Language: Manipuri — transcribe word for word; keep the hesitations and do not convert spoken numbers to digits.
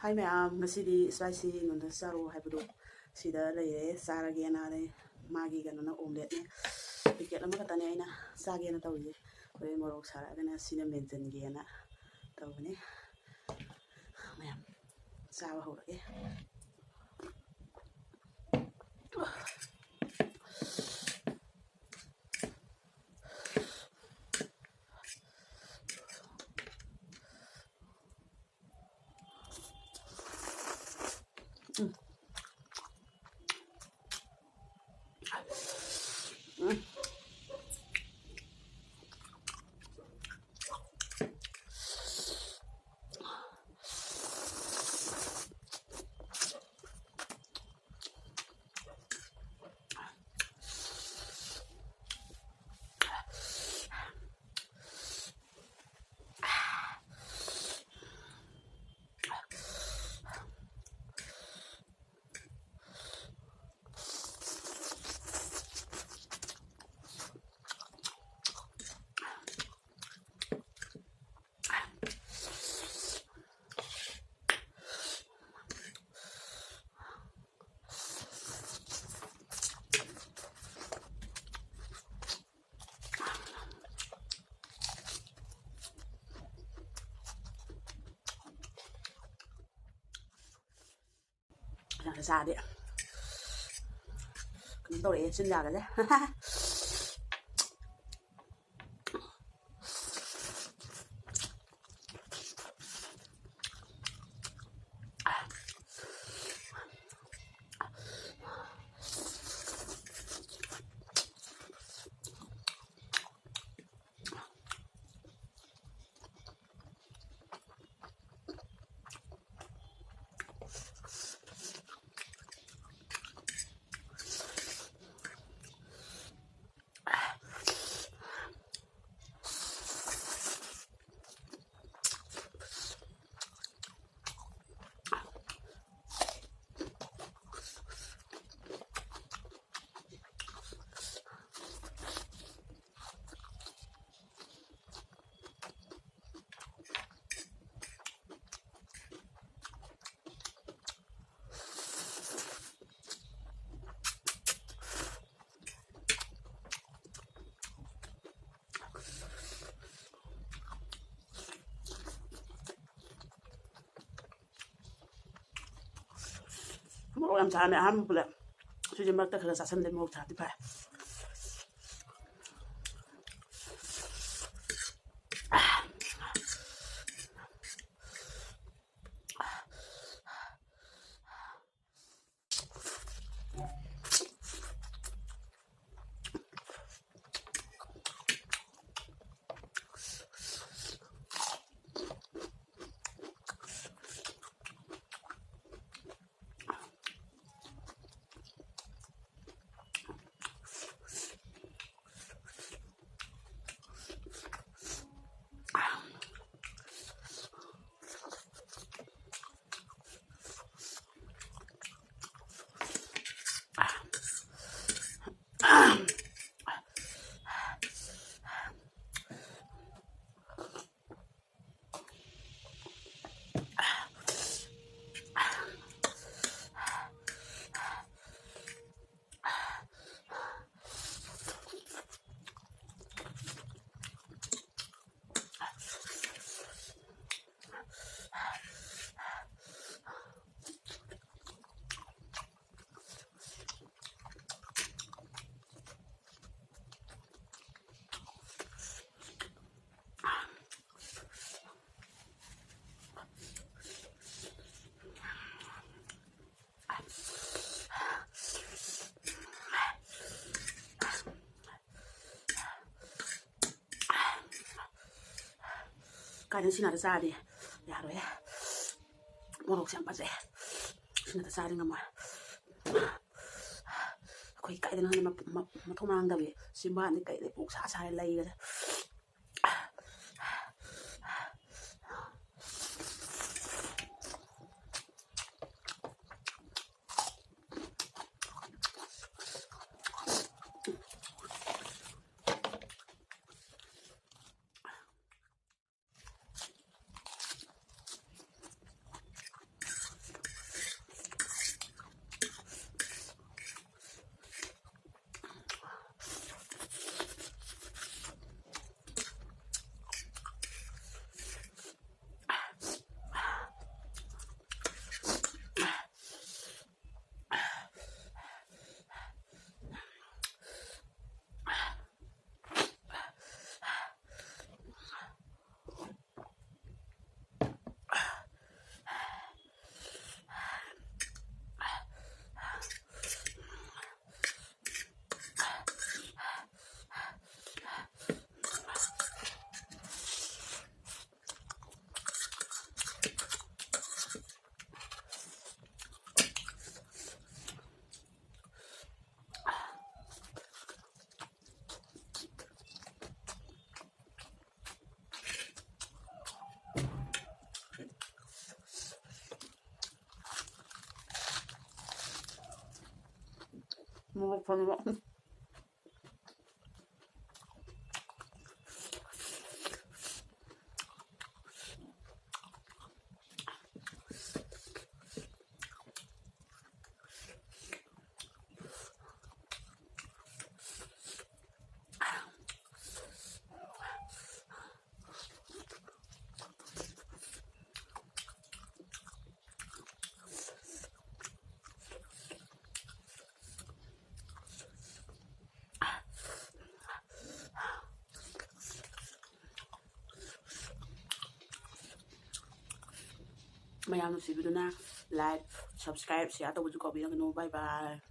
ꯍꯥꯏ ꯃꯌꯥꯝ, ꯉꯁꯤꯗꯤ spicy noodles ꯆꯥꯔꯣ ꯍꯥꯏꯕꯗꯣ ꯁꯤꯗ ꯂꯩꯔꯦ, ꯆꯥꯔꯒꯦꯅ꯫ ꯑꯗꯩ ꯃꯥꯒꯤ ꯀꯩꯅꯣꯅ omelette ꯅꯦ, packet ꯑꯃꯈꯛꯇꯅꯦ ꯑꯩꯅ ꯆꯥꯒꯦꯅ ꯇꯧꯔꯤꯁꯦ꯫ ꯍꯣꯔꯦꯟ ꯃꯣꯔꯣꯛ ꯁꯥꯔꯛꯑꯒꯅ ꯁꯤꯅ ꯃꯦꯟꯁꯤꯟꯒꯦꯅ ꯇꯧꯕꯅꯦ꯫ ꯃꯌꯥꯝ ꯆꯥꯕ ꯍꯧꯔꯒꯦ꯫ ꯆꯥꯗꯤ ꯀꯩꯅꯣ ꯇꯧꯔꯛꯑꯦ ꯆꯤꯟꯖꯥꯒꯁꯦ꯫ ꯃꯣꯔꯣꯛ ꯌꯥꯝ ꯆꯥꯔꯝꯃꯦ ꯑꯍꯥꯟꯕꯗ꯫ ꯁꯤꯁꯦ ꯃꯔꯛꯇ ꯈꯔ ꯆꯥꯁꯟꯗꯦ, ꯃꯣꯔꯣꯛ ꯆꯥꯔꯗꯤ ꯐꯥꯏ꯫ ꯀꯥꯏꯗꯅ ꯁꯤꯅꯥꯗ ꯆꯥꯔꯗꯤ ꯌꯥꯔꯣꯏꯍꯦ꯫ ꯃꯣꯔꯣꯛꯁꯦ ꯌꯥꯝ ꯐꯖꯩ꯫ ꯁꯤꯅꯥꯗ ꯆꯥꯔꯗꯤ ꯉꯝꯃꯣꯏ꯫ ꯑꯩꯈꯣꯏ ꯀꯥꯏꯗꯅꯣ ꯈꯪꯗꯦ ꯃ-, ꯃ-, ꯃꯊꯣꯡ ꯃꯔꯥꯡꯗꯕꯤ ꯆꯤꯝꯕꯥꯟꯗꯤ ꯀꯩꯗꯩ ꯄꯨꯛ ꯁꯥ ꯁꯥꯔꯦ ꯂꯩꯒꯁꯦ꯫ ꯃꯣꯔꯣꯛ ꯐꯪꯕ꯫ ꯃꯌꯥꯝ ꯅꯨꯡꯁꯤꯕꯤꯗꯨꯅ like, subscribe, share ꯇꯧꯕꯁꯨ ꯀꯥꯎꯕꯤꯔꯒꯅꯨ꯫ Bye bye꯫